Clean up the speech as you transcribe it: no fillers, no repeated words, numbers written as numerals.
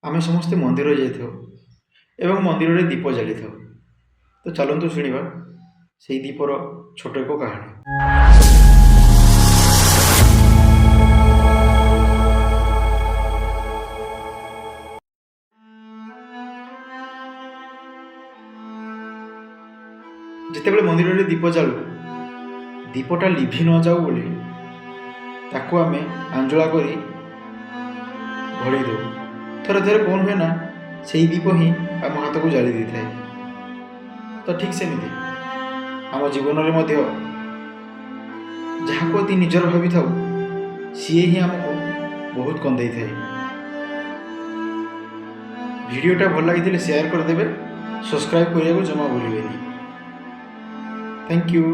ଆମେ ସମସ୍ତେ ମନ୍ଦିର ଯାଇଥାଉ ଏବଂ ମନ୍ଦିରରେ ଦୀପ ଜାଳିଥାଉ। ତ ଚାଲନ୍ତୁ ଶୁଣିବା ସେଇ ଦୀପର ଛୋଟ ଏକ କାହାଣୀ। ଯେତେବେଳେ ମନ୍ଦିରରେ ଦୀପ ଜାଳୁ, ଦୀପଟା ଲିଭି ନ ଯାଉ ବୋଲି ତାକୁ ଆମେ ଆଞ୍ଜୁଳା କରି ଘୋଡ଼େଇ ଦେଉ। ଥରେ ଥରେ କ'ଣ ହୁଏ ନା, ସେଇ ଦୀପ ହିଁ ଆମ ହାତକୁ ଜାଳି ଦେଇଥାଏ। ତ ଠିକ୍ ସେମିତି ଆମ ଜୀବନରେ ମଧ୍ୟ ଯାହାକୁ ଅତି ନିଜର ଭାବିଥାଉ, ସିଏ ହିଁ ଆମକୁ ବହୁତ କନ୍ଦେଇଥାଏ। ଭିଡ଼ିଓଟା ଭଲ ଲାଗିଥିଲେ ସେୟାର କରିଦେବେ, ସବସ୍କ୍ରାଇବ୍ କରିବାକୁ ଜମା ଭୁଲିବେନି। Thank you.